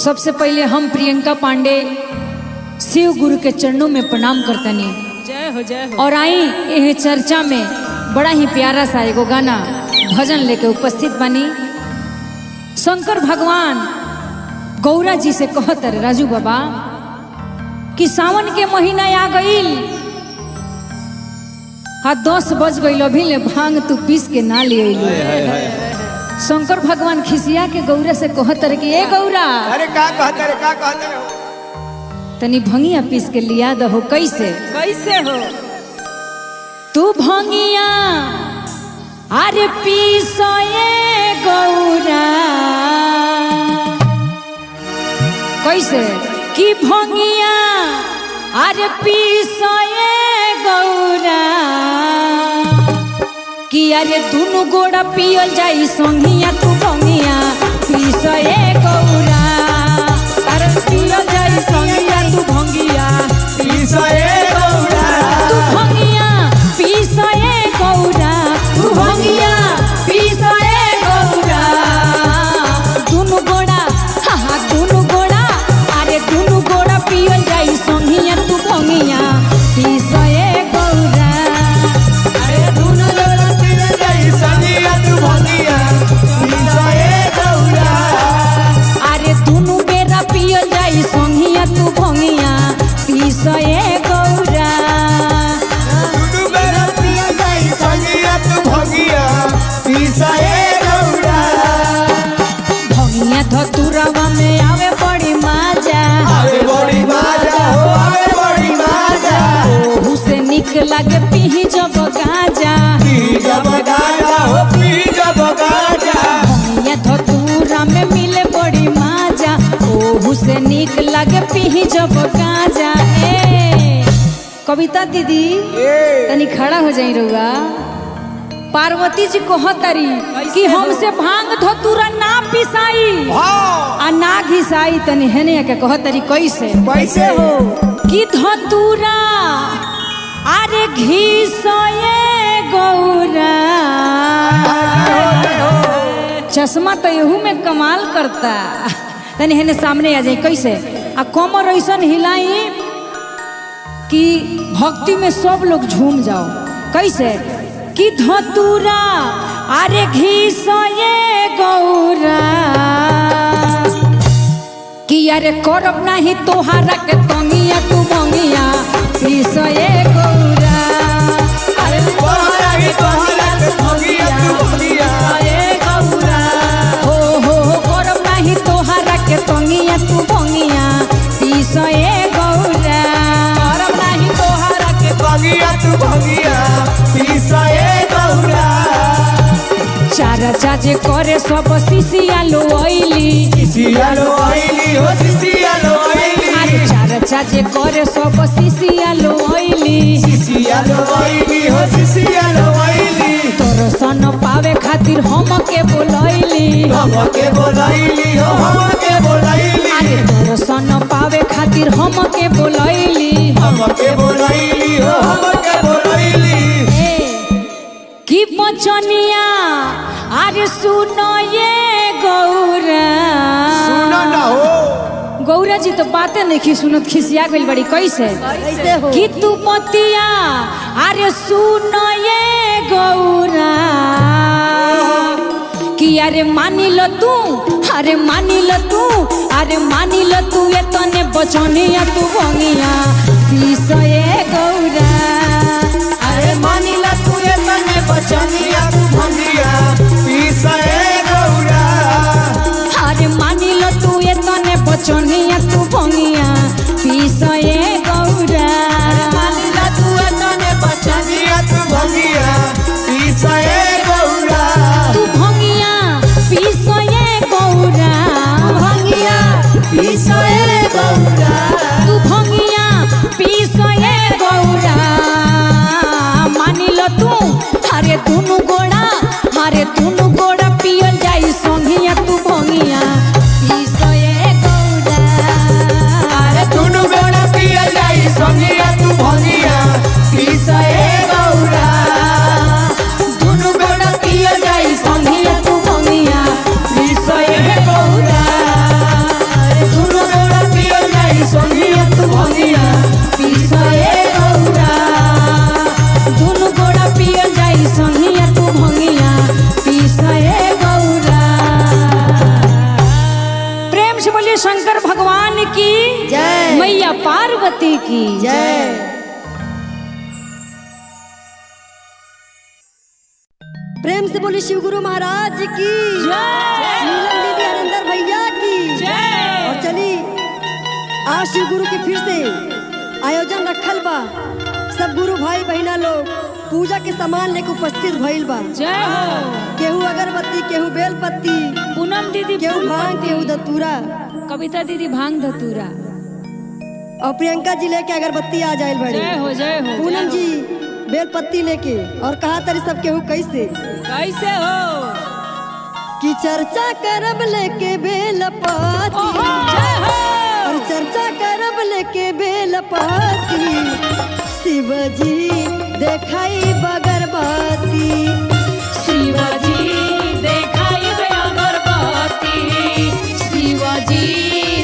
सबसे पहले हम प्रियंका पांडे शिव गुरु के चरणों में प्रणाम करतनी। जय हो, जय हो। और आई यह चर्चा में बड़ा ही प्यारा सा एगो गाना भजन लेके उपस्थित बनी। शंकर भगवान गौरा जी से कहत रे राजू बाबा कि सावन के महीना आ गईल, हाँ 10 बज गईल, अभी ले भांग तू पीस के ना ले अइली। शंकर भगवान खिसिया के गौरा से कहत रे कि ए गौरा, अरे का कहत रे, का कहत रे? तनी भंगिया पीस के लिया दहो। कैसे? कैसे हो? तू भंगिया अरे पीसए गौरा, कैसे कि भंगिया अरे पीसए गौरा कि अरे दुनु गोड़ा पियल जाई संगिया तू भंगिया पीसए गौरा। अरे पियल जाई संगिया तू भंगिया पीसए गौरा। तू भंगिया पीसए गौरा, तू भंगिया पीसए गौरा। दुनु गोड़ा, हा हा दुनु गोड़ा, अरे दुनु गोड़ा पियल जाई संगिया तू भंगिया पीसए गौरा। अरे दुनु गोड़ा पियल जाई संगिया तू भंगिया पीसए गौरा। अरे दुनु बेरा पियल जाई संगिया तू भंगिया पीसए गौरा। दुनु बेरा पियल जाई संगिया तू भंगिया पीसए गौरा। भंगिया धतुरवा में आवे बड़ी मजा, आवे बड़ी मजा हो, आवे बड़ी मजा। ओहू से निक लागे पीही जब गाजा, पी जब गाजा हो, पी जब गाजा। भंगिया धतूरा में मिले बड़ी मजा, ओहू से निक लागे पीही जब गाजा। ए कविता दीदी तनी खड़ा हो जाई रउआ। पार्वती जी कहतरी कि हमसे भांग धतूरा ना पिसाई आ ना घिसाई। तनी हेने के कहतरी कैसे? कैसे हो? कि धतूरा अरे घिसए गौरा। चश्मा तो एहू में कमाल करता। तनी हेने सामने आ जाई कैसे? आ कमर ऐसन हिलाई कि भक्ति में सब लोग झूम जाओ। कैसे? कि धतूरा अरे घिसए गौरा कि अरे करब नाही तोहारा के तंगिया तू मंगिया पीसए गौरा। अरे तोहरा के तोहरा के भंगिया तू भंगिया ए गौरा। हो हो हो करब नाही तोहारा के तंगिया तू मंगिया पीसए गौरा। करब नाही तोहरा के भंगिया तू भंगिया पीसए गौरा। चारा चाचे करे सब सिसिया लोइली, सिसिया लो आइली हो, सिसिया लो आइली। अरे चारा चाचे करे सब सिसिया लोइली, सिसिया लो आइली हो, सिसिया लो आइली। तोर सन पावे खातिर हम के बोलैली, हमके बोलाइली हो, हमके बोलाइली। अरे तोर सन पावे खातिर हम के बोलैली, हमके बोलाइली हो, हमके बोलाइली। कि बचनिया अरे सुनो ये गौरा। सुनो ना हो। गौरा जी तो बातें नहीं सुनत, खिसिया गइल बड़ी। कैसे? कैसे हो? कि तू पतिया अरे सुनो ये गौरा कि अरे मानी लो तू, अरे मानी लो तू, अरे मानी लो तू ये तने बचनिया तू भंगिया पीसए गौरा। अरे मानिला तू ये तने बचनिया तू भंगिया पीसए गौरा। अरे मानी लो तू ये तने बचनिया तू भंगिया पीसए गौरा। मानिला तू ये तने बचनिया तू भंगिया पीसए गौरा। तू भंगिया पीसए गौरा, भंगिया पीसए गौरा। तू भंगिया पीसए गौरा। पार्वती की जय। प्रेम से बोली शिव गुरु महाराज की नीलम दीदी हरिंदर भैया की और चली आज शिव गुरु के फिर से आयोजन रखल बा। सब गुरु भाई बहिना लोग पूजा के सामान लेके उपस्थित भइल बा। जय हो। केहू अगरबत्ती, केहू बेलपत्ती, पूनम दीदी केहू फूल भांग, पत्ती, केहू धतूरा कविता दीदी भांग धतूरा और प्रियंका जी लेके अगरबत्ती आ जाए बड़ी। जय हो, जय हो। पूनम जी बेलपत्ती लेके और कहा तरी सब केहू कैसे कैसे हो कि चर्चा करब लेके बेलपत्ती जय हो। और चर्चा करब लेके बेलपत्ती शिवजी देखाई बगरबत्ती। शिवजी देखाई अगरबत्ती, शिवजी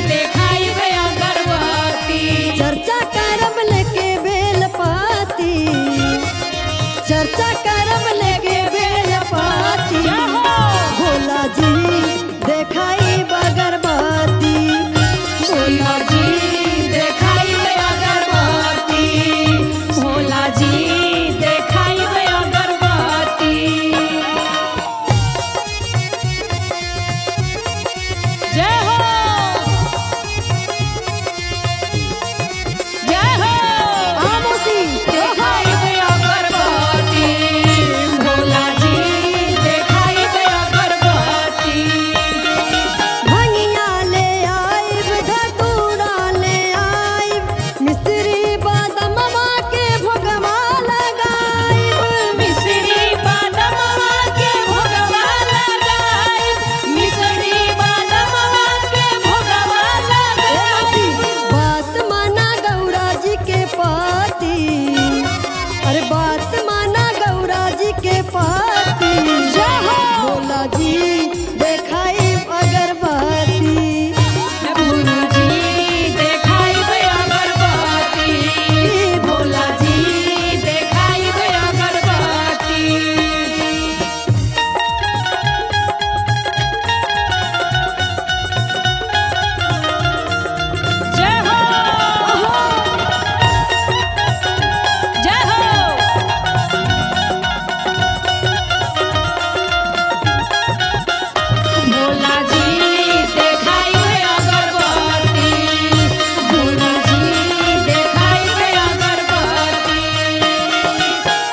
देखाई अगरबत्ती। चर्चा करब लेके बेलपत्ती, चर्चा करब लेके बेलपत्ती भोला जी देखाई बगरबत्ती। शिवजी देखाई अगरबत्ती, भोला जी देखाई अगरबत्ती। जय हो, जय हो। आमोसी देखाई अगरबत्ती, भोला जी देखाई अगरबत्ती। भंगिया ले आइब, धतूरा ले आइब, मिश्री बादमवा के भोगवा लगाइब। मिश्री बादमवा के भोगवा लगाइब, मिश्री बादमवा के भोगवा लगाइब। बात माना गौरा जी के पाती, अरे बात माना गौरा जी के पाती भोला जी देखाई अगरबत्ती। गुरु जी देखाई अगरबत्ती, भोला जी देखाई अगरबत्ती। जय हो, जय हो। भोला जी देखाई अगरबत्ती, गुरु जी देखाई अगरबत्ती।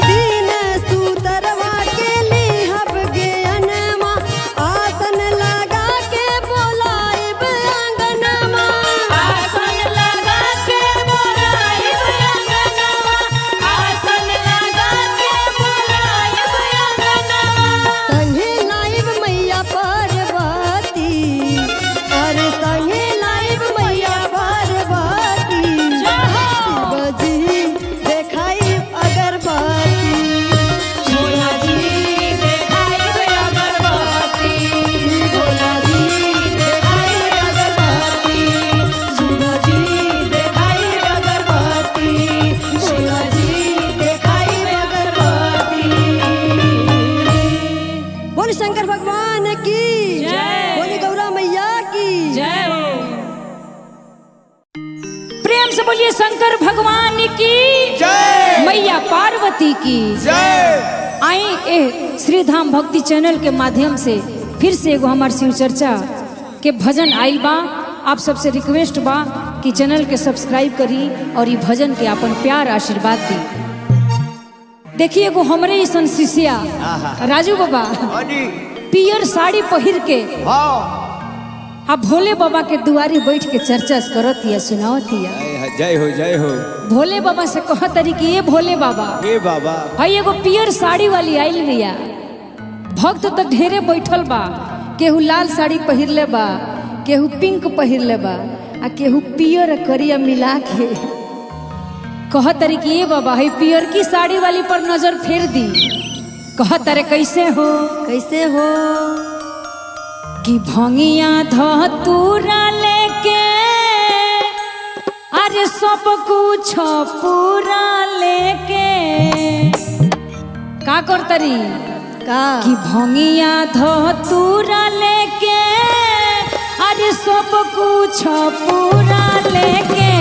तीन सूतरवा के लिहब गेअनमा, आसन लगा के बोलाइब अंगनमा। आसन लगा के बोलाइब अंगनवा, आसन लगा के बोलाइब अंगनवा। संगे लाइब मैया पार्वती, अरे संगे लाइब मैया पार्वती शिवजी देखाई अगरबत्ती। भोला जी देखाई अगरबत्ती, भोला जी देखाई अगरबत्ती, शिवजी देखाई अगरबत्ती, शिवजी देखाई अगरबत्ती। बोल शंकर भगवान की जय। बोली गौरा मैया की जय हो। प्रेम से बोलिए शंकर भगवान की जय। मैया पार्वती की जय। आई ए श्री धाम भक्ति चैनल के माध्यम से फिर से एगो हमार शिव चर्चा के भजन आइल बा। आप सबसे रिक्वेस्ट बा कि चैनल के सब्सक्राइब करी और ये भजन के अपन प्यार आशीर्वाद दी। देखिए एगो हमरे ऐसन शिष्या राजू बाबा हाँ जी। पियर साड़ी पहिर के हाँ। आ भोले बाबा के दुआरी बैठ के चर्चा करत हिया, सुनावत हिया। जय हो, जय हो। भोले बाबा से कहत तरी कि ये भोले बाबा, हे बाबा, भाई एगो पियर साड़ी वाली आइल बिया। भक्त तो ढेरे बैठल बा, केहू लाल साड़ी पहिरले बा, केहू पिंक पहिरले बा आ केहू पियर करिया मिला के। कहत तरी कि ये बाबा है पियर की साड़ी वाली पर नजर फेर दी। कहत अरे कैसे हो, कैसे हो कि भंगिया धतूरा लेके अरे सब कुछ पूरा लेके का करतरी का कि भंगिया धतूरा लेके अरे सब कुछ पूरा लेके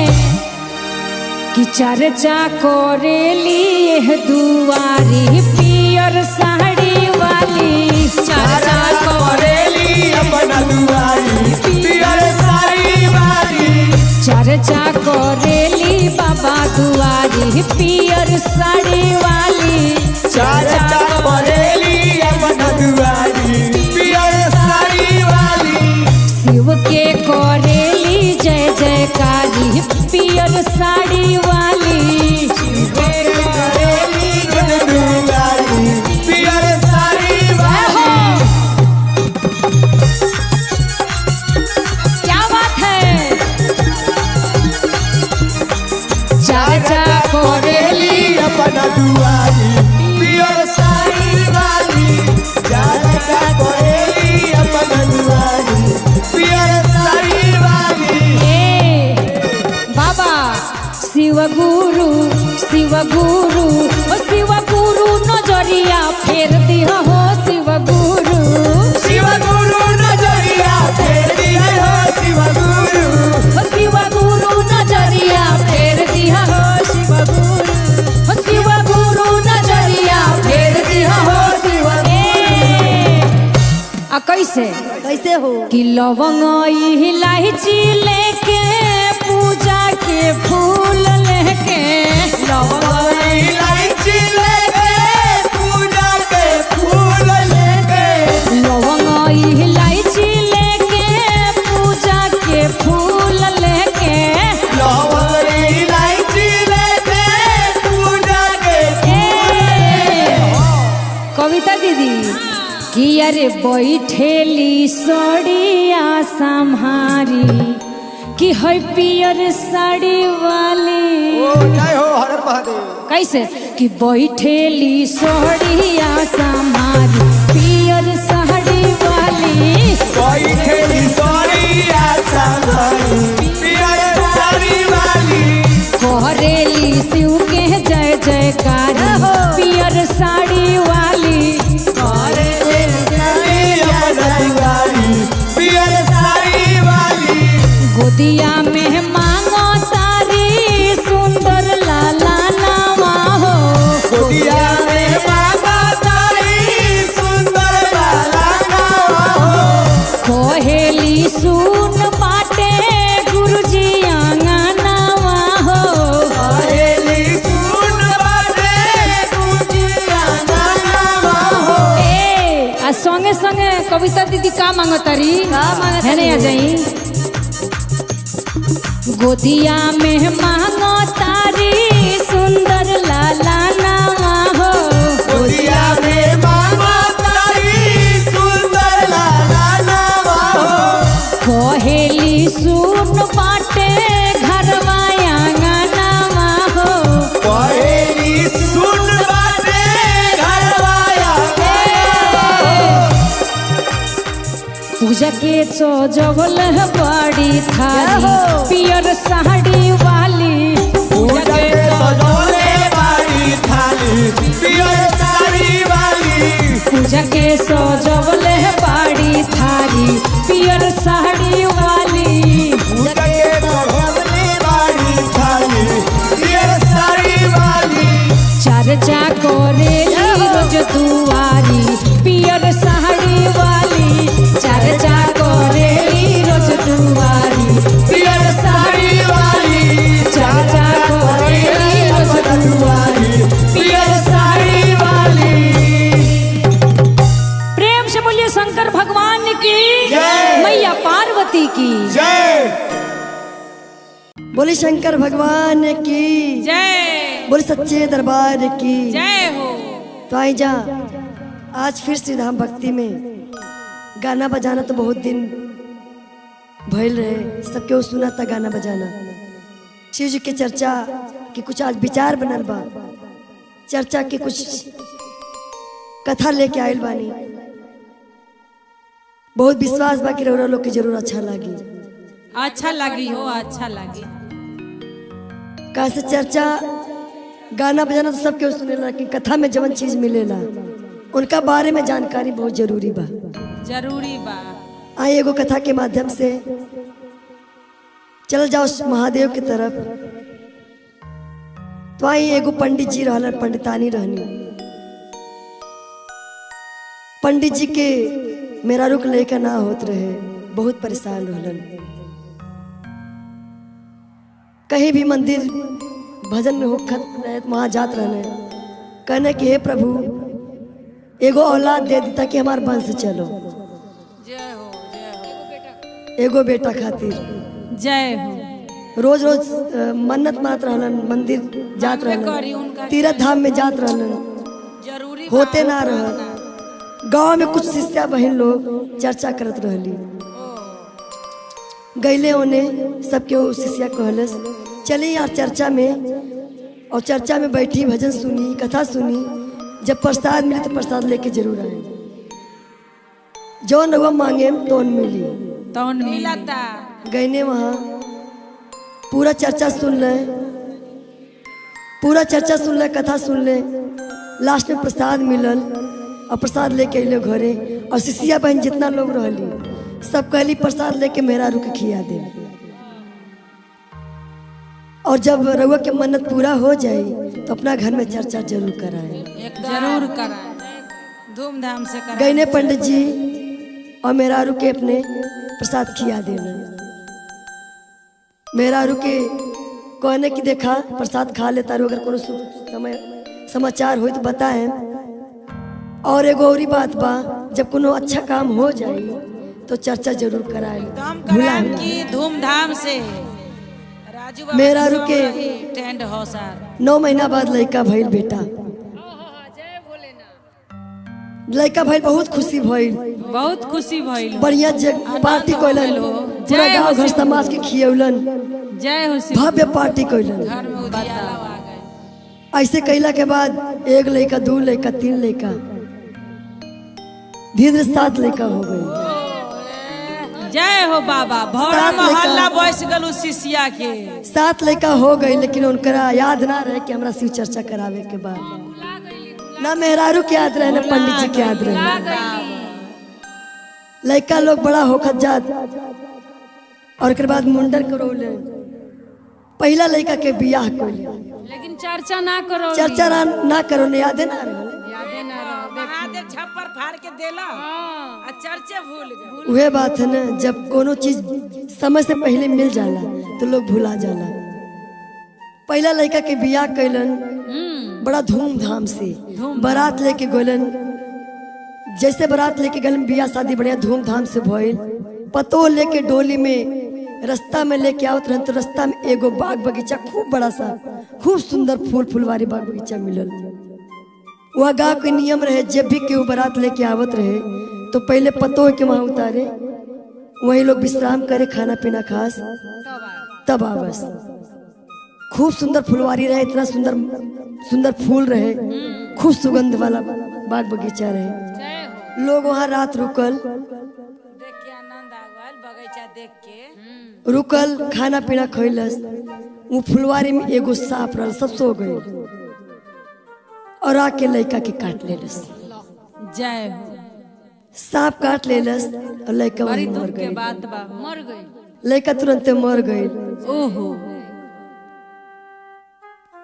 कि चर्चा करेली एह दुआरी पियर साड़ी वाली। चर्चा करेली अपना दुआरी पियर साड़ी वाली। चर्चा करेली बाबा दुआरी पियर साड़ी वाली। चर्चा करेली अपना दुआरी पियर साड़ी वाली। शिव के करेली जय जयकारी पियर साड़ी वाली। करेली जन दुआरी पियर साड़ी वाली। क्या बात है। चर्चा करेली अपना दुआरी पियर साड़ी वाली। चर्चा करेली अपना दुआरी पियर साड़ी वाली। ए बाबा शिव गुरु शिव गुरु ओ शिव गुरु नजरिया फेर दिह हो शिव गुरु। शिव गुरु नजरिया फेर दिया हो शिव गुरु। ओ शिव गुरु नजरिया फेर दिह हो शिव गुरु। ओ शिव गुरु नजरिया फेर दिह हो शिव। आ कैसे कैसे हो कि लवंग इलायची लेके पूजा के फूल लेके। लवंग इलायची लेके पूजा के फूल लेके। लवंग इलायची लेके पूजा के फूल लेके। लवंग इलायची लेके पूजा के। ए, कविता दीदी कि अरे बैठेली सड़िया सम्हारी कि है पियर साड़ी वाली। ओ जय हो हर हर महादेव। कैसे कि बैठेली सड़िया सम्हारी पियर साड़ी वाली। बैठेली साड़िया संभारी पियर साड़ी वाली। करेली शिव के जय जयकारी पियर साड़ी वाली। अपना दुआरी पियर साड़ी वाली। गोदिया में मांगो तारी सुंदर लाला नामा हो। गोदिया में मांगा तारी सुंदर लाला नावा हो। कोहेली सुन बाटे गुरुजी आंगनावा हो। पहेली सुन बाटे गुजिया नावा हो। ए आ संगे संगे कविता दीदी का मांगतारी का मांगतारी? है नहीं आ जाई। गोदिया में मांगो तारी सुंदर लाला नामा हो। गोदिया में मांगा तारी सुंदर लाला नावा हो। कोहेली सुन बाटे घरवा आंगनावा हो। पहेली सुन बाटे घरवाया पूजा के सजवल बड़ी थारी पियर साड़ी वाली। पूजा के सजौले बारी थाली पियर साड़ी वाली। पूजा के सजवल बड़ी थारी पियर साड़ी वाली। पूजा के सजौले बारी थाली पियर साड़ी वाली। चर्चा करेली रोज दुआरी पियर साड़ी वाली। चर्चा करेली रोज दुआरी पियर साड़ी वाली। चर्चा करेली रोज दुआरी पियर साड़ी वाली। प्रेम से बोलिए शंकर भगवान की जय। मैया पार्वती की जय। बोले शंकर भगवान की जय। बोले सच्चे दरबार की जय हो। तो आई जा आज फिर श्रीधाम भक्ति में गाना बजाना तो बहुत दिन भइल रहे, सबके वो सुना था गाना बजाना। शिव जी के चर्चा की कुछ आज विचार बनल बा, चर्चा की कुछ कथा लेके आयल बानी। बहुत विश्वास बा कि रउरा लोग के जरूर अच्छा लागी। अच्छा लगी हो, अच्छा लगी। कैसे चर्चा गाना बजाना तो सबके सुनेला, लेकिन कथा में जवन चीज मिलेला उनका बारे में जानकारी बहुत जरूरी बा। जरूरी बा। आई एगो कथा के माध्यम से चल जाओ महादेव की तरफ। तो आई एगो पंडित जी रहलन, पंडितानी रहनी। पंडित जी के मेरा रुक लेकर ना होत रहे, बहुत परेशान रहलन। कहीं भी मंदिर भजन में होखत रहे तो वहाँ जात रहने, कहने कि हे प्रभु एगो औलाद दे दी ताकि हमार वंश चलो, एगो बेटा खातिर। जय हो। रोज रोज मन्नत मानत रहलन, मंदिर जात रहलन, तीर्थ धाम में जात रहलन, जरूरी होते ना रह। गांव में कुछ शिष्या बहन लोग चर्चा करत रहली, गईले ओने सबके वो शिष्या कहलस चली यार चर्चा में, और चर्चा में बैठी भजन सुनी, कथा सुनी, जब प्रसाद मिले तो प्रसाद लेके जरूर आए, जौन रउआ मांगे तौन मिली। तौन मिलता। गईने वहाँ पूरा चर्चा सुन ले, पूरा चर्चा सुन ले, कथा सुन ले, लास्ट में प्रसाद मिलल और प्रसाद लेके अइले घरे। और शिष्या बहन जितना लोग रहली सब कहली प्रसाद लेके मेरा रुक खिया दे, और जब रउआ के मन्नत पूरा हो जाए तो अपना घर में चर्चा जरूर कराए, जरूर कराए, धूमधाम से कराए। गईने पंडित जी और मेरा रुके अपने प्रसाद खिया देना। मेरा रुके कहने की देखा प्रसाद खा लेता रो, अगर कोनो समय समाचार हो तो बताए। और एगो औरी बात बा, जब कोनो अच्छा काम हो जाए तो चर्चा जरूर कराए, एकदम भुला कराएम ना। की धूमधाम से। राजू बाबा मेरा के रुके। संग रही, टेंट हो सार। 9 महीना बाद लड़का भइल बेटा, लड़का भइल, बहुत खुशी भइल, बहुत खुशी भइल, बढ़िया जग पार्टी कैलन, पूरा जय हो गाँव घर शिव। समाज के खियौलन, जय हो शिव। भव्य पार्टी कैलन। घर में उजियाला आ गए। ऐसे कैला के बाद एक लड़का, 2 लड़का, 3 लड़का, धीरे धीरे 7 लड़का हो गई। जय हो बाबा। भौरा सात लड़का। मोहल्ला बस गलू शिष्या के। 7 लड़का हो गई, लेकिन उनकरा याद ना रहे कि हमरा शिव चर्चा करावे के बाद, ना मेहरारू के याद रहे ना पंडित जी के याद रहे। लड़का लोग बड़ा होखत जात और एक बाद मुंडन करौले, पहला लड़का के बियाह कइले, लेकिन चर्चा ना करो, चर्चा ना करो, यादे ना रहे। यादे ना रहो। महादेव छप्पर फाड़ के देला आ चर्चे भूल गए। वह बात है ना, जब कोनो चीज समय से पहले मिल जाला तो लोग भुला जाला। पहला लड़का के बियाह कैलन बड़ा धूमधाम से, बारात लेके गलन, जैसे बारात लेके गलन बियाह शादी बढ़िया धूमधाम से भइल। पतो लेके डोली में रास्ता में लेके आवत रहन तो रास्ता में एगो बाग बगीचा खूब बड़ा सा, खूब सुंदर फूल फुलवारी बाग बगीचा मिलल। वह गाँव के नियम रहे, जब भी केहू बारात लेके आवत रहे तो पहले पतो के वहाँ उतारे, वही लोग विश्राम करे, खाना पीना खास तब आवस। खूब सुंदर फुलवारी रहे, इतना सुंदर सुंदर फूल रहे, खूब सुगंध वाला बाग बगीचा रहे। लोग वहाँ रात रुकल, देख के आनंद आ गल बगीचा देख के, रुकल खाना पीना खैलस। वो फुलवारी में एगो सांप रहल, सब सो गए और आके लड़का के काट लेलस। जय हो। सांप काट लेलस और लड़का वहीं मर दुख के गई, बात बा, मर गई लड़का तुरंते मर गई। ओहो।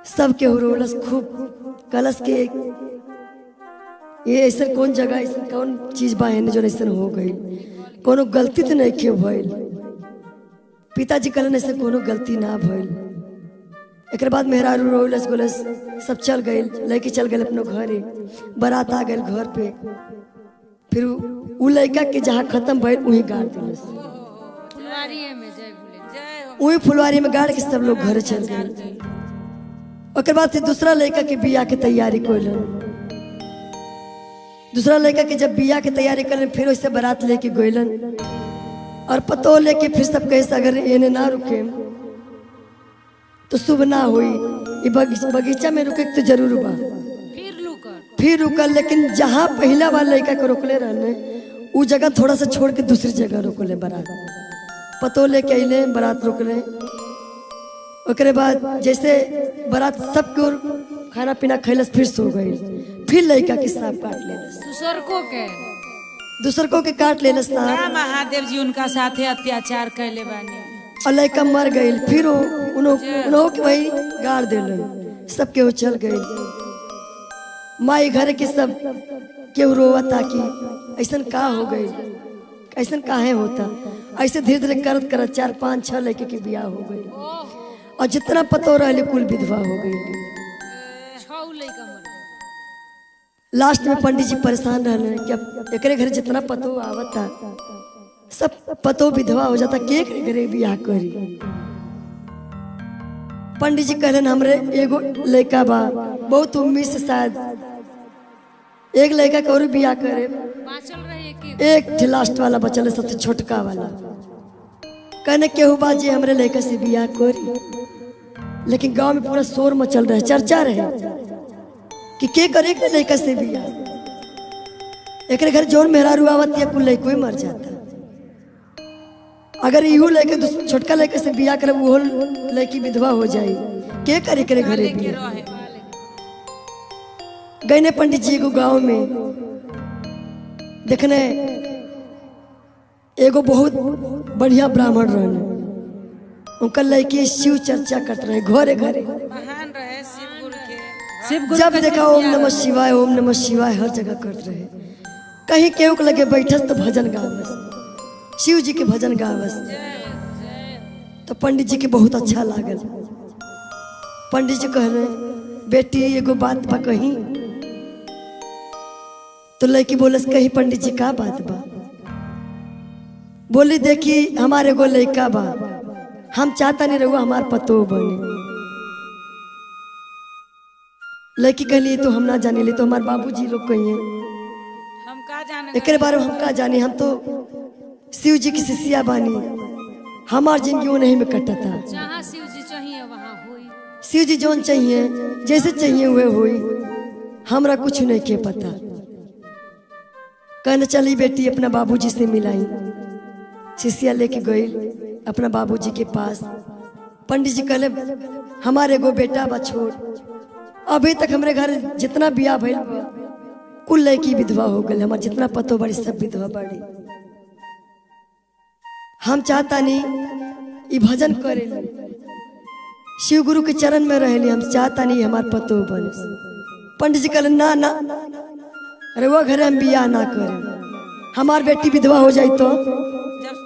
सबके रोलस खूब कलस के ये ऐसा कौन जगह, ऐसा कौन चीज बा है जो ऐसा हो गई, कोनो गलती तो नहीं क्यों भइल। पिताजी कहलन ऐसे कोनो गलती ना भइल। एक बाद मेहरारू रोलस गोलस सब चल गई, लड़की चल गए अपनो घरे, बारात आ गए घर पे। फिर उ लड़का के जहाँ खत्म भइल वहीं गाड़ दिलस, फुलवारी में। जय भोले। वही फुलवारी में गाड़ के सब लोग घरे चल गए। ओकर बाद से दूसरा लड़का के बियाह के तैयारी कैलन। दूसरा लड़का के जब बियाह के तैयारी करलन फिर वैसे बारात लेके गइलन और पतो लेके फिर सब कहे अगर एने ना रुके तो शुभ ना हुई, ये बगीचा में रुके तो जरूर बा। फिर लुकर फिर रुकल, लेकिन जहाँ पहला बार लड़का के रोकले रहने उ जगह थोड़ा सा छोड़ के दूसरी जगह रोकले बारात। पतो लेके अइले, बारात रोकले। ओकरे बाद जैसे बारात सबके ओर खाना पीना खैलस फिर सो गई। फिर लड़का के सांप काट लेलस, दूसरको के, दूसरको के काट लेलस सांप। का महादेव जी उनका साथे अत्याचार कैले बानी और लड़का मर गई। फिर उन्हों के वही गाड़ देलन, सब केहू चल गए। माई घर के सब केहू रोवता कि ऐसन का हो गई, ऐसन काहे होता। ऐसे धीरे धीरे करत करत 4 5 6 लड़के के बियाह हो गई और जितना पतो रहे कुल विधवा हो गई। 6 लड़का मर गए। लास्ट में पंडित जी परेशान रहने कि अब एकरे घर जितना पतो आवता सब पतो विधवा हो जाता, के एकरे घरे बियाह करी। पंडित जी कहलन हमरे एगो लड़का बा, बहुत उम्मीद से शायद एक लड़का के और बियाह करे, बाँचल रहे एक एक ठे लास्ट वाला बचल है, सबसे छोटका वाला। कहने केहू बा जे हमरे लड़का से बियाह करी। लेकिन गांव में पूरा शोर मचल रहे, चर्चा रहे कि के करे के लड़का से बियाह, एकरे घर जौन मेहरारू आवत या कुल लड़को ही मर जाता। अगर इहू लड़के छोटका लड़के से बियाह करे वो लड़की विधवा हो जाई, के करे करे घरे बियाह। गए पंडित जी एगो गांव में देखने एगो बहुत बढ़िया ब्राह्मण रहने, उनका लड़की शिव चर्चा करते रहे घरे घरे। महान रहे शिव गुरु के। शिव गुरु जब का देखा ओम नमः शिवाय ओम नमः शिवाय हर जगह करते रहे। कहीं केहू के लगे बैठस तो भजन गावस, शिव जी के भजन गावस। तो पंडित जी के बहुत अच्छा लागल। पंडित जी कहले बेटी एगो बात बा कहीं। तो लड़की बोलस कहीं पंडित जी का बात बा। बोली देखी हमारे एगो लड़का बा, हम चाहता नहीं रहुआ हमार पतो बने। लड़की कहली तो हम ना जाने ली, तो हमारे बाबूजी लोग कहिए हम का जाने एकरे बारे में हम का जानी, हम तो शिव जी की शिष्या बानी, हमार जिंदगी वो नहीं में कटता। जहाँ शिव जी चाहिए वहाँ हुई। शिव जी जोन चाहिए जैसे चाहिए हुए हुई, हमरा कुछ नहीं के पता। कहने चली बेटी अपना बाबूजी से मिलाई। शिष्या लेके गई अपना बाबूजी के पास। पंडित जी कहले हमारे एगो बेटा बा छोड़, अभी तक हमरे घर जितना बियाह भइल बा कुल लड़की विधवा हो गई, हमार जितना पतो बड़ी सब विधवा बड़ी। हम चाहता नहीं ई भजन करे, शिव गुरु के चरण में रहली, हम चाहता नहीं हमार पतो बने। पंडित जी कहले ना ना, अरे वो घरे हम बियाह ना करें, हमार बेटी विधवा हो जाए तो जब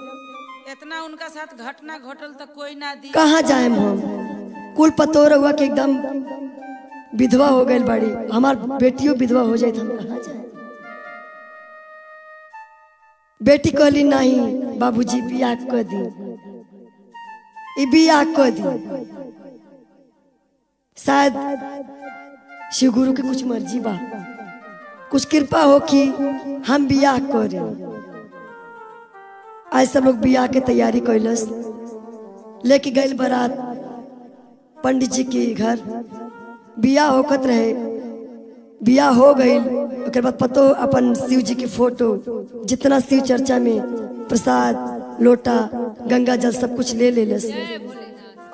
इतना उनका साथ घटना घटल तो कोई ना दी। कहाँ जाए हम, कुल पतो रहुआ के एकदम विधवा हो गई बड़ी, हमार बेटियों विधवा हो जाए तो हम कहाँ जाए। बेटी कहली नहीं बाबूजी बियाह कर दी, ई बियाह कर दी। शायद शिव गुरु के कुछ मर्जी बा, कुछ कृपा हो कि हम बियाह करें। आज सब लोग बियाह के तैयारी कैलस, लेके गए बारात पंडित जी के घर। बियाह होकत रहे, बियाह हो गई। ओकर बाद पतो अपन शिव जी की फोटो जितना शिव चर्चा में प्रसाद लोटा गंगा जल सब कुछ ले लेलस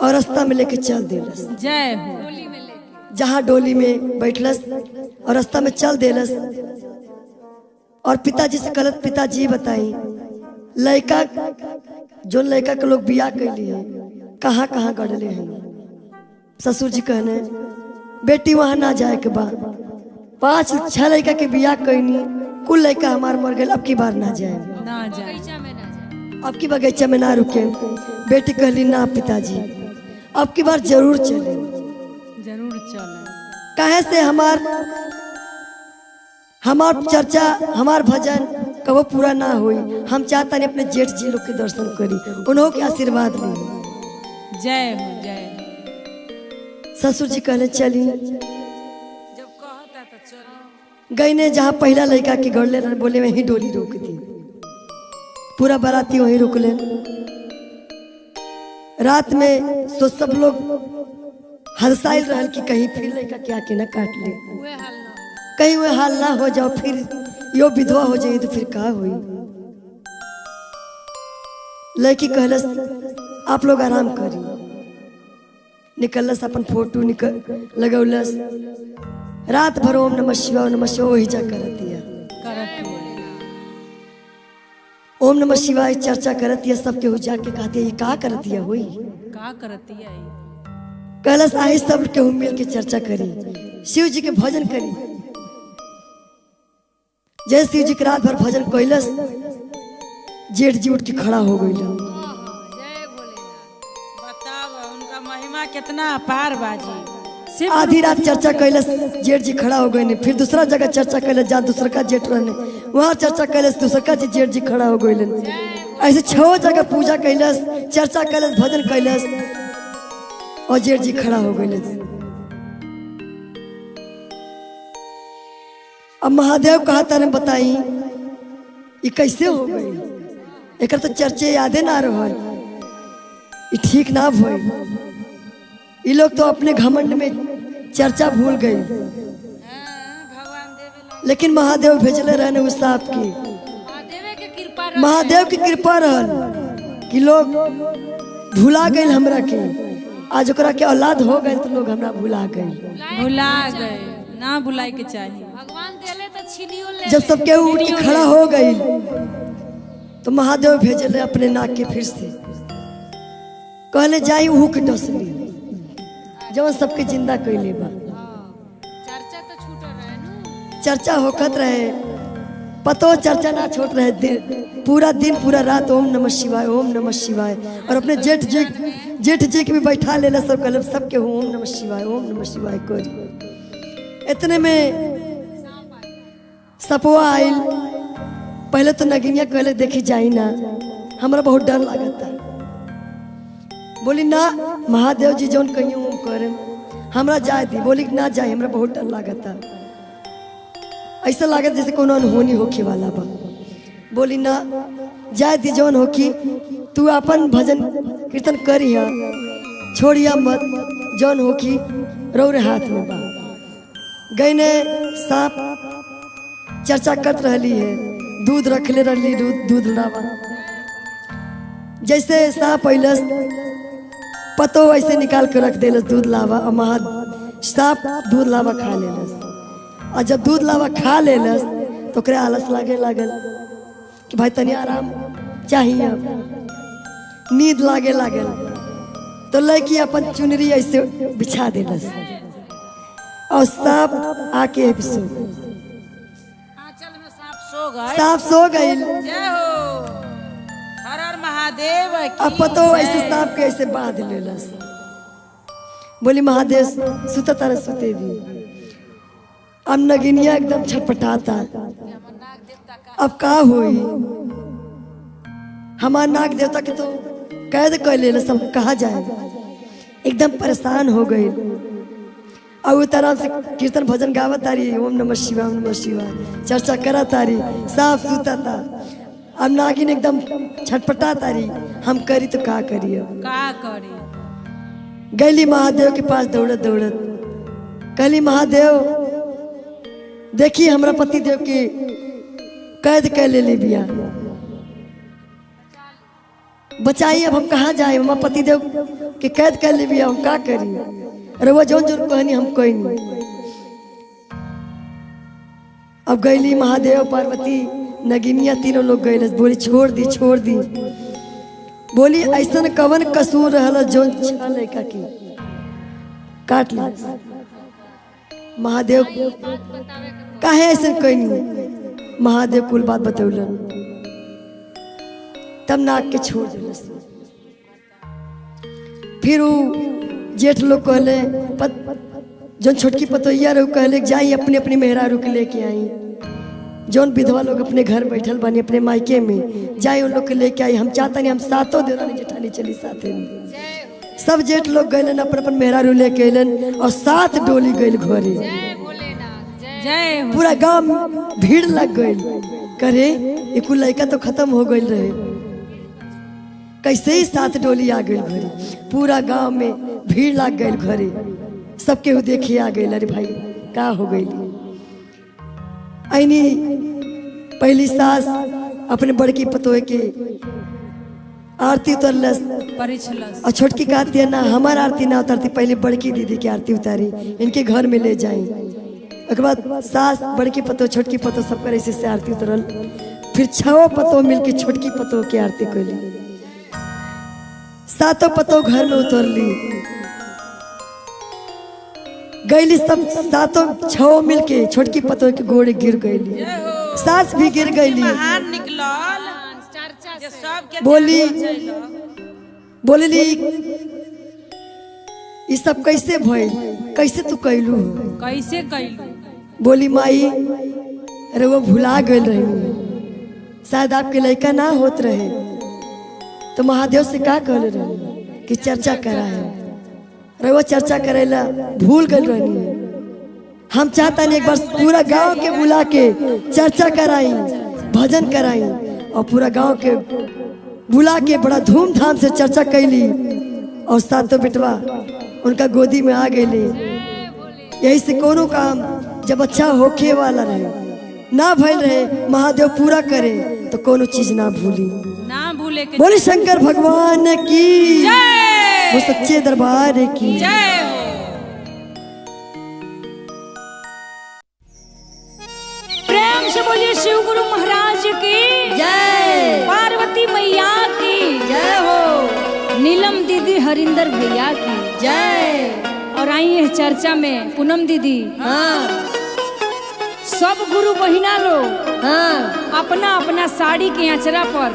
और रास्ता में लेके चल देलस। जय हो। डोली में लेके जहाँ डोली में बैठलस और रास्ता में चल देलस। और पिताजी से गलत पिताजी बताई लड़का जो लड़का के लोग बियाह कैली है कहाँ कहाँ गड़ले हैं। ससुर जी कहने बेटी वहाँ ना जाए के बाद 5 6 लड़का के बियाह कैनी, कुल लड़का हमार मर गए, अब की बार ना जाए, ना जाए बगीचा में ना जाए, अब की बगीचा में ना रुके। बेटी कहली ना पिताजी अब की बार जरूर चले, जरूर चले। काहे से हमार हमार चर्चा हमार भजन कबो पूरा ना होई, हम चाहता नहीं अपने जेठ जी लोग के दर्शन करी, उन्हों के आशीर्वाद ली। जय हो जय हो। ससुर जी कहले चली। जब कहता तो चलो। गईने जहाँ पहला लड़का के गड़ले रहे, बोले वहीं डोली रोक दी, पूरा बाराती वहीं रुक ले। रात में तो सब लोग हंसाइल रहल कि कहीं फिर लड़का के आके ना काट ले, उहे हाल ना कहीं वह हाल ना हो जाओ, फिर यो विधवा हो जाए तो फिर का हुई। लड़की कहलस आप लोग आराम करी, निकलस अपन फोटो निकल लगौलस, रात भर ओम नमः शिवाय नमः शिवाय वही जा करतिया, करत ओम नमः शिवाय चर्चा करतिया, सबके हो जाके कहती है ये का करतिया हुई, का करती है। कहलस आई सब केहू मिल के चर्चा करी, शिव जी के भजन करी। जय शिव जी के रात भर भजन कैलस, जेठ जी उठ के खड़ा हो गई। बताओ उनका महिमा कितना अपार बाजी। शिव आधी रात चर्चा कैलस, जेठ जी खड़ा हो गए। फिर दूसरा जगह चर्चा कैलस, जहाँ दूसरा का जेठ रहने वहाँ चर्चा कैलस, दूसरा का जी जेठ जी खड़ा हो गए। ऐसे छो जगह पूजा कैलस, चर्चा कैलस, भजन कैलस और जेठ जी खड़ा हो गए। अब महादेव कहा तारे बताई ये कैसे हो गई, एक तो चर्चे यादे ना रहल, ये ठीक ना भइल। ये लोग तो अपने घमंड में चर्चा भूल गई, भगवान देवे। लेकिन महादेव भेजले रहने उस सांप की, महादेव के कृपा। महादेव की कृपा रहल कि लोग भुला गए हमरा के। आज ओकरा के औलाद हो गए तो लोग हमरा भुला गए। भुला गए ना, भुलाए के चाहिए। भगवान देले तो छीनियो ले। जब सब केहू उठ के खड़ा हो गई तो महादेव भेजले अपने नाक के फिर से, कहले जाई उहू के डसली जवन सबके जिंदा कैले बा। चर्चा तो छूट रहे नु। चर्चा होखत रहे, पतो चर्चा ना छोट रहे, दिन पूरा दिन पूरा रात ओम नमः शिवाय ओम नमः शिवाय। और अपने जेठ जी के भी बैठा लेला, सब कहले सबके ओम नमः शिवाय ओम नमः शिवाय करी। इतने में सपवा आइल। पहले तो नगिनिया कहले देखी जाई ना, हमरा बहुत डर लागता। बोली ना महादेव जी जौन कहियो ओम करे, हमरा जाए दी। बोली ना जाए, हमरा बहुत डर लागता, ऐसा लागत जैसे कोनो अनहोनी होखे वाला बा। बोली ना जाए दी, जौन होखी तू अपन भजन कीर्तन करिया, छोड़िया मत, जौन होखी रौरे हाथ में बा। गईने सांप चर्चा करत रहली है, दूध रखले रहली, दूध दूध लावा। जैसे सांप अइलस पतो ऐसे निकाल के रख देलस दूध लावा, और महा सांप दूध लावा खा लेलस। और जब दूध लावा खा लेलस तो ओकरे आलस लागे लागल कि भाई तनी आराम चाहिए, अब नींद लागे लागल। तो लड़की अपन चुनरी ऐसे बिछा देलस और सांप आके सो गइल। आंचल में सांप सो गए। सांप सो गई। जय हो, हर हर महादेव की अब पतो ऐसे जय। सांप के ऐसे बांध लेलस। बोली महादेव सुता तारा सुते दी। अब नगिनिया एकदम छटपटाता, अब का होई, हमार नाग देवता के तो कैद कर ले, सब कहा जाए। एकदम परेशान हो गई। और वो तरह से कीर्तन भजन गावत तारी, ओम नमः शिवाय ओम नमः शिवाय चर्चा करा तारी, साफ सुता था। अब नागिन एकदम छटपटा तारी, हम करी तो का करी अब। का करी। गैली महादेव के पास दौड़त दौड़त, कहली महादेव देखी हमरा पति देव के कैद कर ले ली बिया, बचाई, अब हम कहाँ जाए, हमारा पति देव के कैद कर ले बिया, हम का करी। अरे वो जौन जौन कहनी हम कोई नहीं। अब गैली महादेव पार्वती नगिनिया तीनों लोग गए। बोली छोड़ दी छोड़ दी। बोली ऐसन कवन कसूर रहल जौन छह लड़का की काट ली। महादेव काहे ऐसन कैनी। महादेव कुल बात बतौलन, तब नाग के छोड़ दिलस। फिर उ जेठ लोग कहले जौन छोटकी पतोहिया रहो कहले जाई अपने अपनी मेहरारू के लेके आई, जौन विधवा लोग अपने घर बैठल बानी अपने मायके में, जाई उन लोग के लेके आई, हम चाहता नहीं हम सातों देरानी जेठानी चली साथे में। सब जेठ लोग गए अपन अपन मेहरारू लेके अलन और सात डोली गइल घरे। जय हो। पूरा गांव भीड़ लग गई, करे ये कुल लड़का तो खत्म हो गई रहे, कैसे ही सात डोली आ गई घरे। पूरा गांव में भीड़ लग गई घरे, सबके केहू देखे आ गई, अरे भाई का हो गई। ऐनी पहली सास अपने बड़की पतोए के आरती उतरलस परिछलस। और छोटकी कहती है ना हमार आरती ना उतारती, पहले बड़की दीदी की आरती उतारी, इनके घर में ले जाई। ओके बाद सास बड़की पतो छोटकी पतो सब करे ऐसे से आरती उतरल। फिर छओ पतो मिलके छोटकी पतो के आरती कैली, सातों पतो घर में उतरली। गईली सब सातों छो मिल के छोटकी पतोह के गोड़े गिर गईली, सास भी गिर गईली। महान निकलल जे सबके बोली बोलली ई सब कैसे भइल, कैसे तू कैलू? कैसे कैलू? बोली माई अरे वो भुला गइल रही, शायद आपके लड़का ना होत रहे तो महादेव से का कहले रही कि चर्चा कराए। अरे वो चर्चा करेला भूल गइल रही। हम चाहता नहीं एक बार पूरा गांव के बुला के चर्चा कराई, भजन कराई और पूरा गांव के बुला के बड़ा धूमधाम से चर्चा कैली और सातों बेटवा उनका गोदी में आ गईली। यही से कोनो काम जब अच्छा होखे वाला रहे ना भइल रहे, महादेव पूरा करे तो कोनो चीज ना भूली। ना भूले के। बोली शंकर भगवान की, जय, वो सच्चे दरबार की जय हो। प्रेम से बोलिए शिव गुरु महाराज की जय, पार्वती मैया की जय हो, नीलम दीदी हरिंदर भैया की जय। और आई है चर्चा में पूनम दीदी। हाँ सब गुरु बहिना लोग हाँ अपना अपना साड़ी के अचरा पर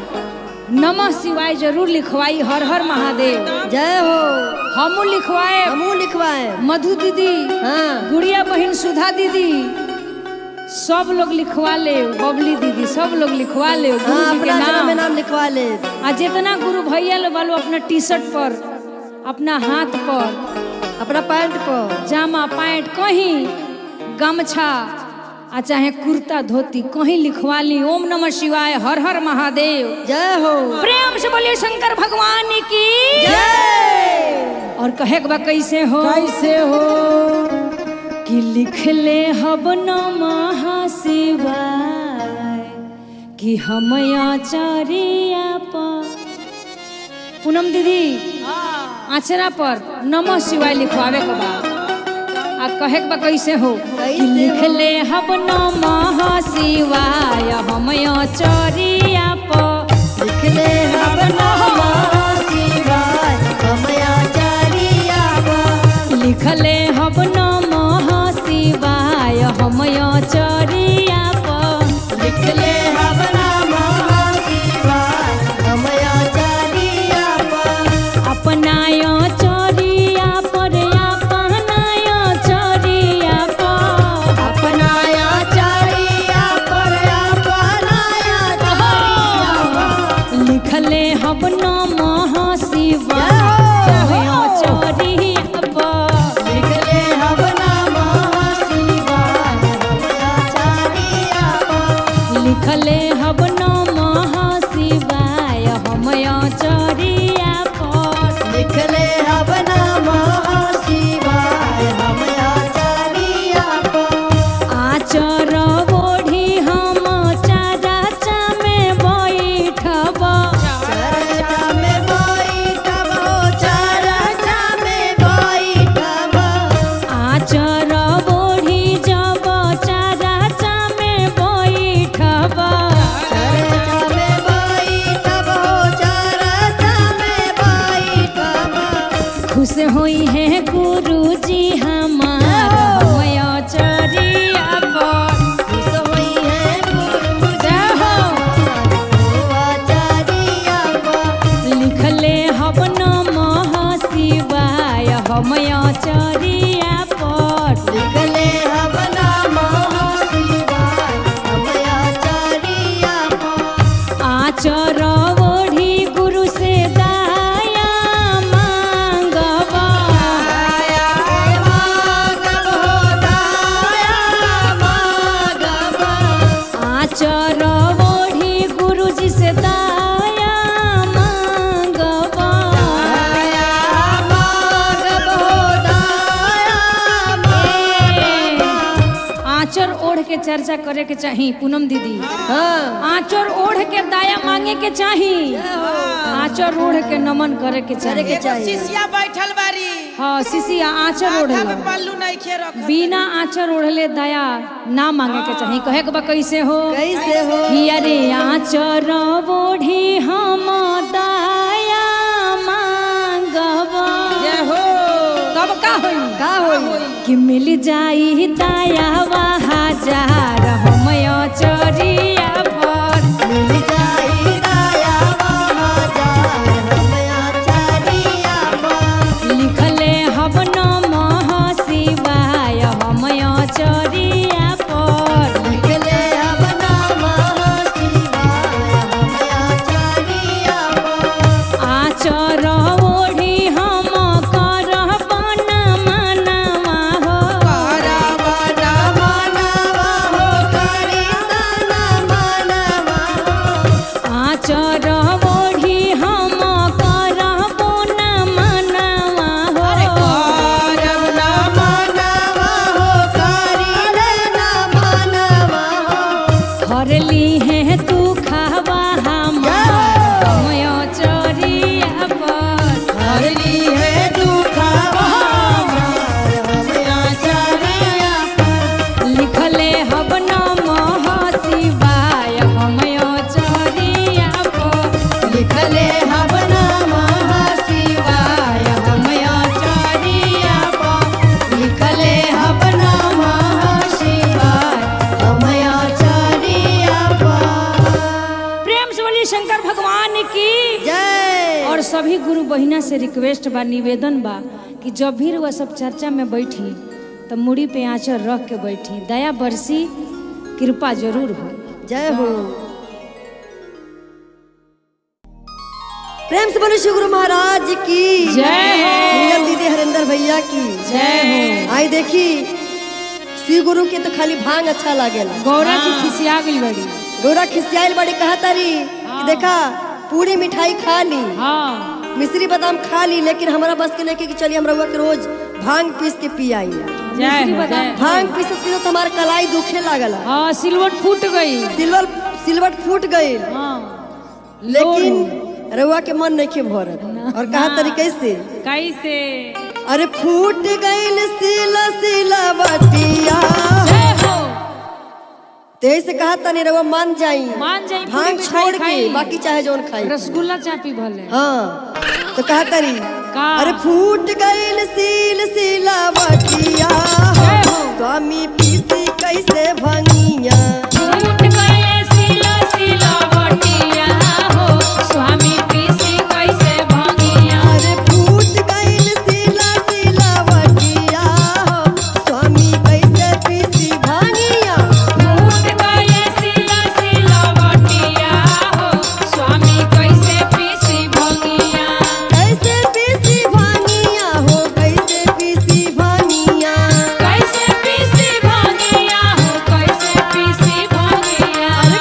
नमः शिवाय जरूर लिखवाई, हर हर महादेव। जय हो। हमू लिखवाए, हमू लिखवाए। मधु दीदी, हाँ गुड़िया बहन सुधा दीदी, सब लोग लिखवा ले, बबली दीदी सब लोग लिखवा ले गुरु हाँ जी के अपना अचरा में नाम। नाम लिखवा ले। आ जितना गुरु भैया लो वालो अपना टी शर्ट पर, अपना हाथ पर, अपना पैंट पर, जामा पैंट कहीं गमछा आ चाहे कुर्ता धोती कहीं लिखवा ली ओम नमः शिवाय हर हर महादेव। जय हो। प्रेम से बोलिए शंकर भगवान की जय। और कहे के बा कैसे हो, कैसे हो? कि लिख ले हब नमः शिवाय कि हम आचार्य पर। पूनम दीदी आचरा पर नमः शिवाय लिखवावे के बा आ कहे के बा कैसे हो कि लिख ले हब नमः शिवाय हम आचार्य पर। लिख ले हब नमः शिवाय हम आचार्य पर। लिख ले हब नमः शिवाय हम आचार्य पर। लिख ले हब नमः शिवाय हम आचार्य पर। अपना आचार्य पर, अपना आचार्य पर, अपना आचार्य पर, अपना आचार्य पर। लिख ले हब नमः शिवाय हम आचार्य पर। लिख ले हब नमः शिवाय हम आचार्य पर। लिख ले हब नमः शिवाय हम आचार्य पर। लिख ले हब नमः शिवाय हम आचार्य पर। आचर ओढ़ी हम चर्चा में बैठब, चर्चा में बैठब हो, चर्चा में बैठब। आचर ओढ़ी जब चर्चा में बैठब, चर्चा में बैठब हो, चर्चा में बैठब। खुश होई है गुरुजी हमार हम आचार्य पर। खुश होई है गुरुजी जय हो। हो आचार्य पर। लिख ले हब नमः शिवाय हम आचार्य पर। लिख ले हब नमः शिवाय हम आचार्य पर। आचर ओढ़ी गुरु से दया मांगब, दया मांगब हो, दया मांगब। आचर ओढ़ी गुरु जी से दया मांगब, दया मांगब हो, दया मांगब। आचर ओढ़ के चर्चा करे के चाही पूनम दीदी। हाँ आचर ओढ़ के दया मांगे के चाही, आचर ओढ़ के नमन करे के करे चाही। के चाही। शिष्या बैठल बारी, हाँ शिशिया आचर माथा ओढ़ पे पल्लू नइखे रखल। बिना आचर ओढ़ले दया ना मांगे के चाही। कहे के बा कैसे हो, कैसे हो? कि अरे आचर ओढ़ी हम दया मांगब, जय हो। तब का होई? का होई? कि मिल जाई दया हजार हम चरिया पर। मिल जाई दया हजार हम आचारिया पर। लिखले हब नमः शिवाय हम चरिया पर। लिखले अब नमः शिवाय हम आचारिया पर। आचर ओढ़ी हम करब न मनवा हो। करब न मनवा हो, करी तना मनवा हो। आचर ओढ़ी हम करब न मनवा हो। करब न मनवा हो, करी न मनवा हो। हरली है तू खावा हमार हम चरिया पर। हरली है दुखावा हमार हम आचारिया पर। लिखले हब नमः शिवाय हम चरिया पर। लिखले हब नमः शिवाय हम आचारिया पर। लिखले हब नमः शिवाय हम आचारिया पर। प्रेम से बोलिए शंकर भगवान की जय। और सभी गुरु बहिना से रिक्वेस्ट बा, निवेदन बा कि जब भी वह सब चर्चा में बैठी तो मुड़ी पे आंचल रख के बैठी, दया बरसी, कृपा जरूर हो। जय हो। प्रेम से बोलो शिव गुरु महाराज की जय हो। नीलम दीदी हरिंदर भैया की जय हो। आई देखी शिव गुरु के तो खाली भांग अच्छा लागेला। गौरा जी खिसिया गई बड़ी। गौरा खिसियाइल बड़ी कहा तारी कि देखा पूरी मिठाई खा ली, हाँ मिश्री बादाम खा ली, लेकिन हमारा बस के नहीं कि चलिए हम रउआ के रोज भांग पीस के पी आई। मिश्री बादाम भांग पीसत पीसत हमार कलाई दुखे लागल, हाँ सिलवट फूट गई। सिल्वर सिलवट फूट गई, हाँ लेकिन रउआ के मन नहीं भरत। और कहा तरीके से कैसे? अरे फूट गईल सिला सिला बतिया। जय हो। ते से कहा तनी रउआ मान जाई, मान जाई, पूरी भांग मिठाई छोड़ के खाई। बाकी चाहे जोन खाई, रसगुल्ला चापी भले। हाँ तो कहा तरी का? अरे फूट गईल सील सिला बतिया। जय हो। स्वामी पीसी कैसे भंगिया। फूट गए सिला सिला बटिया हो, स्वामी पीसी कैसे भंगिया। अरे फूट गईल सिला सिला बतिया हो, स्वामी कैसे पीसी भंगिया। फूट गए सिला सिला बटिया हो, स्वामी कैसे पीसी भंगिया। कैसे पीसी भंगिया हो, कैसे पीसी भंगिया। कैसे पीसी भंगिया हो, कैसे पीसी भंगिया। अरे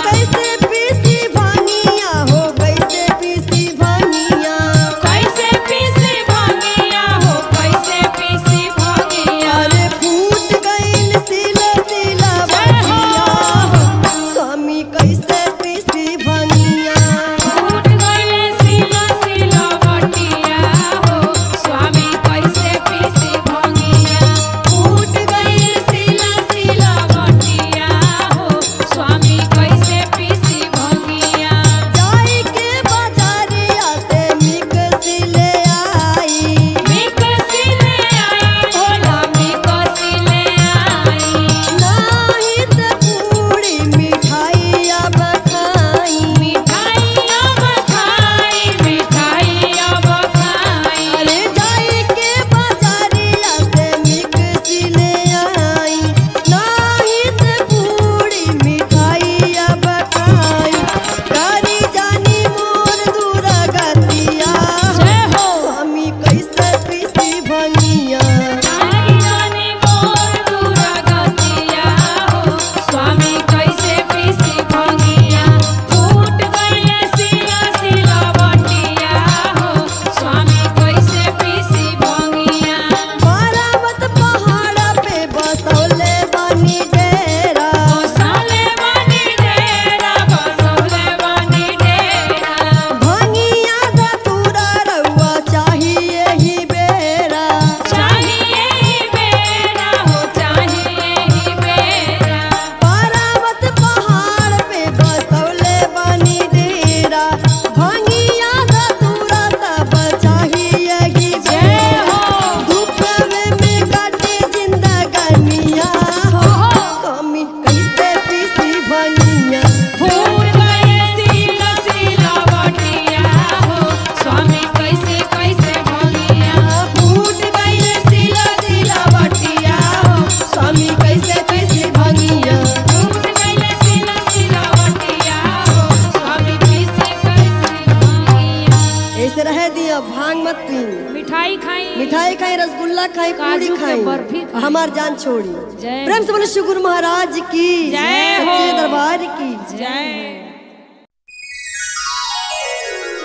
ऐसे रह दिया, भांग मत पी, मिठाई खाई, मिठाई खाई, रसगुल्ला खाई, पूरी काजू के खाई, बर्फी खाई। हमार जान छोड़ी। जय। प्रेम से बोले शिव गुरु महाराज की जय हो। सच्चे दरबार की जय।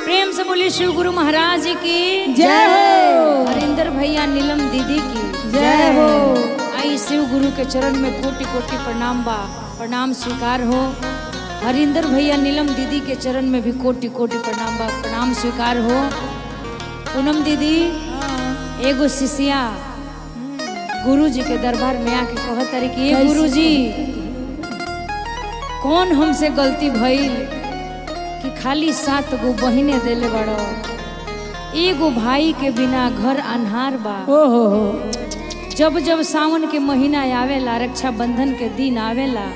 प्रेम से बोली शिव गुरु महाराज की जय हो। हरिंदर भैया नीलम दीदी की जय हो। आई शिव गुरु के चरण में कोटि कोटि प्रणाम बा, प्रणाम स्वीकार हो। हरिंदर भैया नीलम दीदी के चरण में भी कोटि कोटि प्रणाम बा, प्रणाम स्वीकार हो। पूनम दीदी एगो शिष्या गुरु जी के दरबार में आके कहत तारी कि ए गुरु जी, कौन हमसे गलती भइल कि खाली 7 गो बहिने देले बड़ो, एगो भाई के बिना घर अन्हार बा। ओ हो हो। जब जब सावन के महीना आवेला, रक्षाबंधन के दिन आवेला,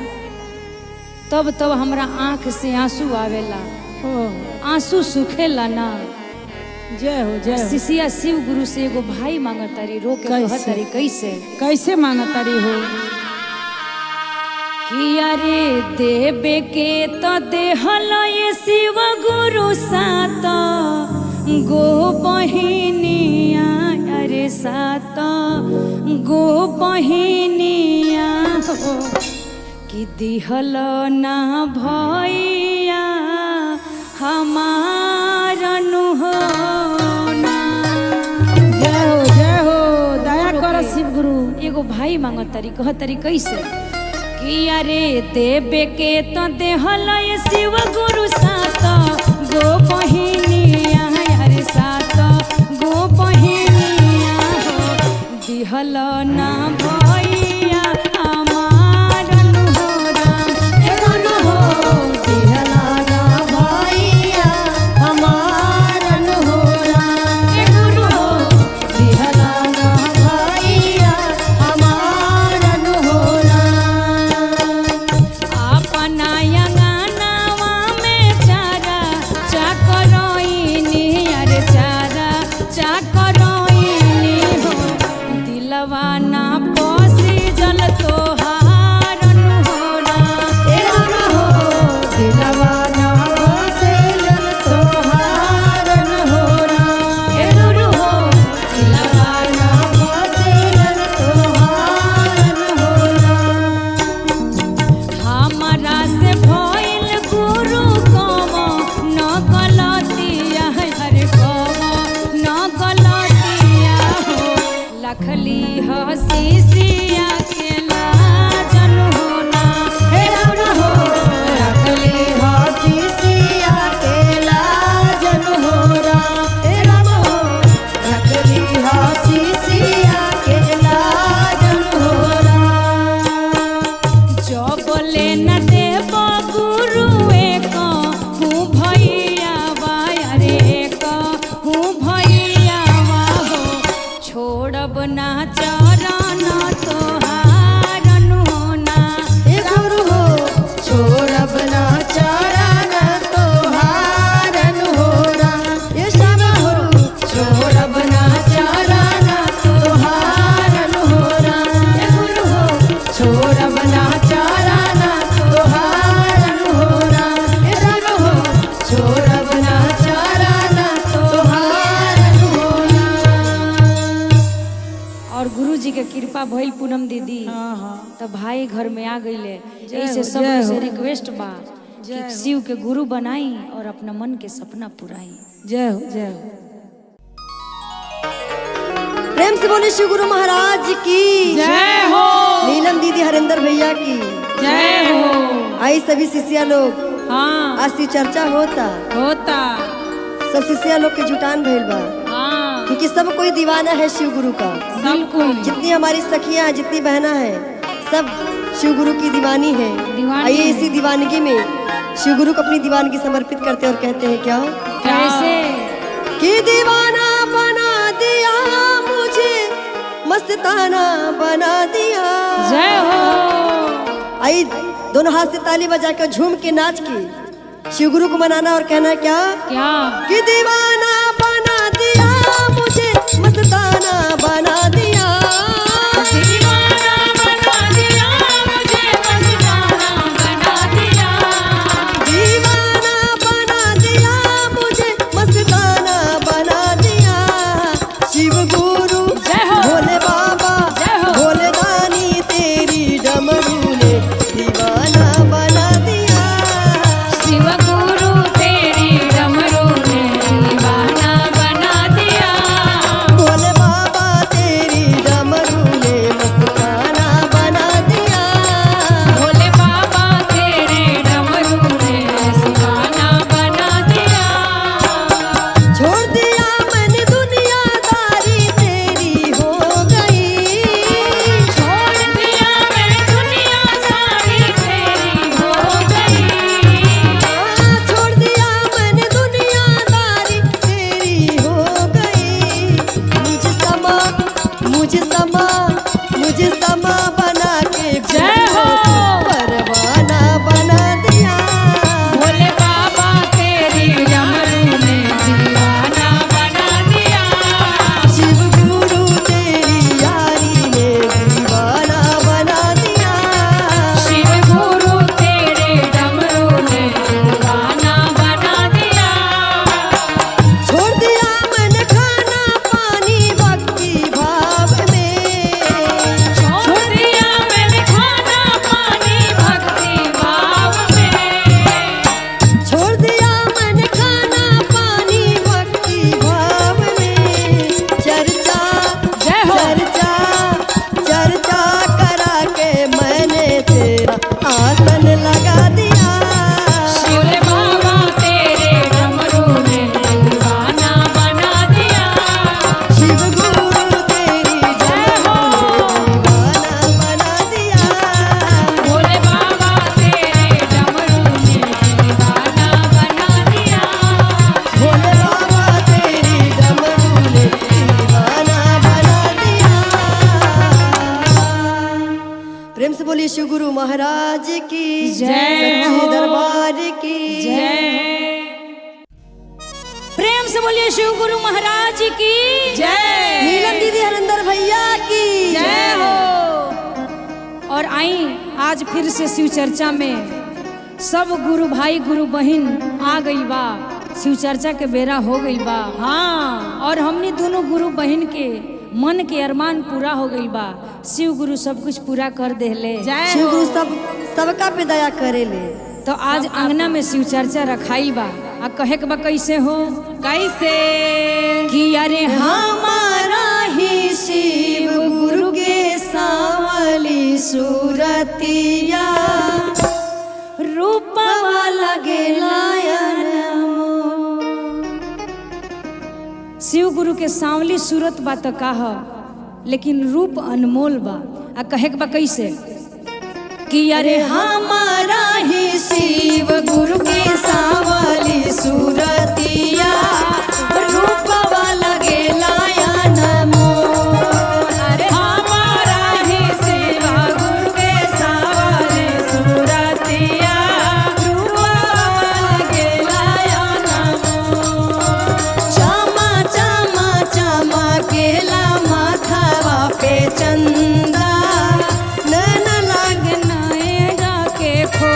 तब तब हमरा आँख से आंसू आवेला, आंसू सुखेला ना। जय हो, जय हो। शिष्या शिव गुरु से एगो भाई मांगतारी, रो के कैसे? कहतारी कैसे कैसे मांगतारी हो? कि अरे देबे के तो देहल ये शिव गुरु 7 गो बहिनिया, अरे 7 गो बहिनिया हो कि दिहल ना भैया हमार हो ना। जय हो, जय हो, दया कर शिव गुरु। एगो भाई मांगतारी, कहतारी कैसे कि अरे देबे के तो देहल ये शिव गुरु 7 गो बहिनिया, अरे 7 गो बहिनिया हो दिहल ना भैया हमार हो राम। ए गुरु हो, दिहला ना भैया हमारन हो राम। ए गुरु हो, दिहला ना भैया हमारन हो राम। अपना अंगनावा में चारा चाकरोइनी, अरे चारा चाकरोइनी हो दिलवा ना पोसी जल तोहार हो राम। ए गुरु हो, दिलवा ना बसे जल तोहारन हो राम। ए गुरु हो, दिलवा ना बसे जल तोहारन हो राम। हमारा से भइल गुरु कम न गलतिया, हरे कम न गलतिया हो लखली हसीसिया के लाजन हो ना। हे गुरु हो, रखली हसीसिया के लाजन हो राम। हे राम हो, रखली हसीसिया के लाजन हो राम। जबले न देव गुरु एक हूँ भैया बा, अरे एक हूँ भैया बा हो छोड़ब ना चरण तोहारन हो ना। हे गुरु हो, छोड़ब ना चरण तोहारन हो राम। हे श्याम गुरु, छोड़ब ना चरण तोहारन हो राम। हे गुरु हो, छोड़ब ना चरण तोहारन हो राम। हे श्याम हो, छोड़ब ना चरण तोहारन हो राम। और गुरु जी के कृपा भइल पूनम दीदी, हाँ हाँ। तो भाई घर में आ गईले। जय ऐसे हो, सब जय से हो। रिक्वेस्ट बा कि शिव के गुरु बनाई और अपना मन के सपना पुराई। जय हो, जय हो। प्रेम से बोले शिव गुरु महाराज की जय हो। नीलम दीदी हरिंदर भैया की जय हो। आई सभी शिष्या लोग, हाँ आज सी चर्चा होता, होता। सब शिष्या लोग के जुटान भइल बा, हाँ क्योंकि सब कोई दीवाना है शिव गुरु का। बिल्कुल। जितनी हमारी सखियां हैं, जितनी बहना है, सब शिव गुरु की दीवानी है। दीवानी आइए है। इसी दीवानगी में शिव गुरु को अपनी दीवानगी समर्पित करते हैं और कहते हैं क्या कैसे कि दीवाना बना दिया मुझे, मस्ताना बना दिया। जय हो। आई दोनों हाथ से ताली बजा कर झूम के नाच के शिव गुरु को मनाना और कहना क्या क्या कि दीवाना बना दिया मुझे, मस्ताना बना दिया। दीवाना बना दिया मुझे, मस्ताना बना दिया। दीवाना बना दिया मुझे, मस्ताना बोली शिव गुरु महाराज की जय सच्चे हो। दरबार की जय। प्रेम से बोलिए शिव गुरु महाराज की जय। नीलम दीदी हरिंदर भैया की जय हो। और आई आज फिर से शिव चर्चा में सब गुरु भाई गुरु बहन आ गई बा। शिव चर्चा के बेरा हो गई बा। हाँ। और हमने दोनों गुरु बहन के मन के अरमान पूरा हो गई बा। शिव गुरु सब कुछ पूरा कर देले। जय शिव हो। गुरु सब सबका पे दया करेले। तो आज अंगना में शिव चर्चा रखाई बा। आ कहे के बा कैसे हो कैसे कि अरे हमारा ही शिव गुरु के सावली सूरतिया रूपवा लगेला शिव गुरु के सांवली सूरत बा तो काह, लेकिन रूप अनमोल बा। आ कहे के बा कैसे कि अरे हमारा ही शिव गुरु के सावली सूरतिया रूपवा लगेला अरे हमारा ही शिव गुरु के सावली सूरतिया रूपवा लगेला चमा चमा चमा केला माथावा पे चंदा नैन लाग नैना के खो।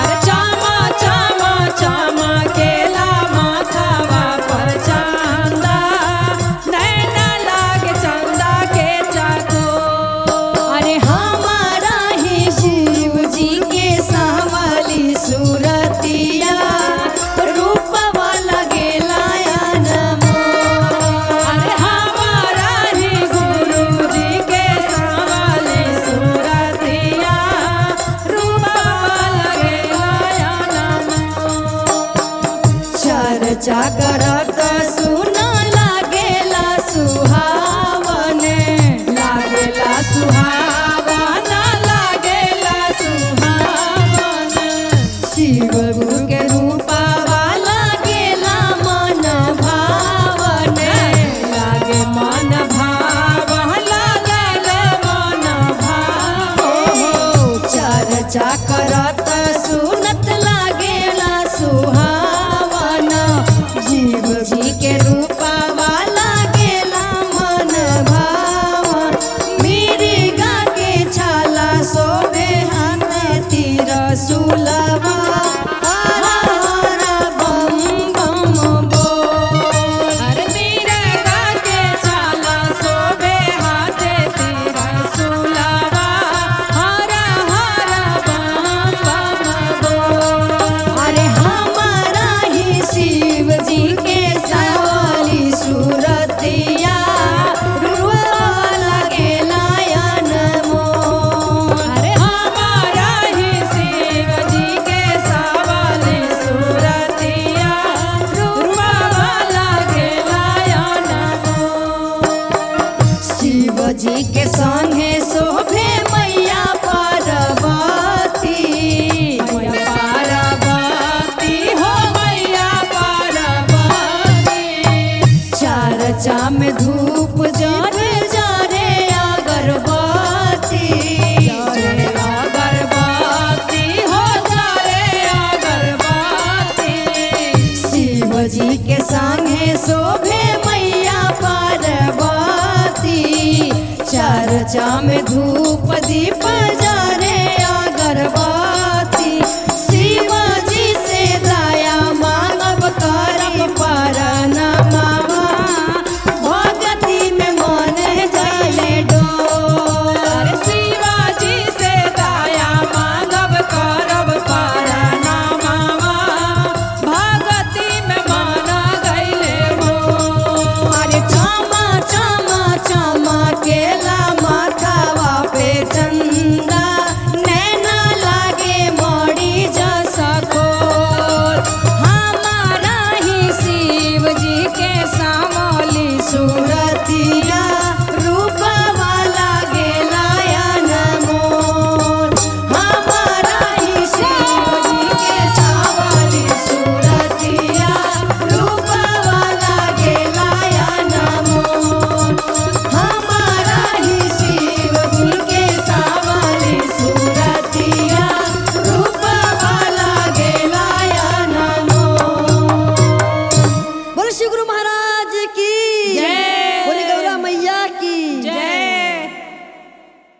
अरे चमा चमा चमा केला माथावा पर चंदा नैना लाग चंदा के चाको। अरे हमारा ही शिव जी के सावली सूरतिया रूपवा लगेला नमो। अरे हमारा ही गुरु जी के सावली सूरतिया रूपवा लगेला नमो। चर्चा करत सुन लागेला सुहावन लागेला सुहावन लागेला सुहावन। शिव गुरु के रूपवा लागेला मन भावन लागे मन भावन लागेला मन भावन। चर्चा करत सुनत लागेला सुहावन जीव जी के रूपवा लागेला मन भावन। मिर्गा के छाला शोभे हाथ तीर सुलवा हर हर बम बम बोल। अरे मिर्गा के छाला शोभे हाथे तीर सुलवा हर हर बम बम बोल। अरे हमारा ही शिव जी के सावली सूरतिया रूपवा लगेला अनमोल। अरे हमारा ही शिव जी के सावली सूरतिया रूपवा लगेला अनमोल। शिव जी के संगे शोभे मैया पार्वती मैया पार्वती हो मैया पार्वती। चर्चा में धूप जरे जरे अगरबत्ती जरे अगरबत्ती हो जरे अगरबत्ती। शिव जी के संगे शोभे मैया पार्वती चर्चा में धूप दीप जरे अगरबत्ती। शिव जी से दया मांगब करब परनमावा भगती में मन जाले डोल। अरे शिवाजी से दया मांगब करब परनामावा भगती में मन गइले हो। अरे चमा चमा चमा केला माथावा पे चंदा नैना लागे बोली शिव गुरु महाराज की। जय।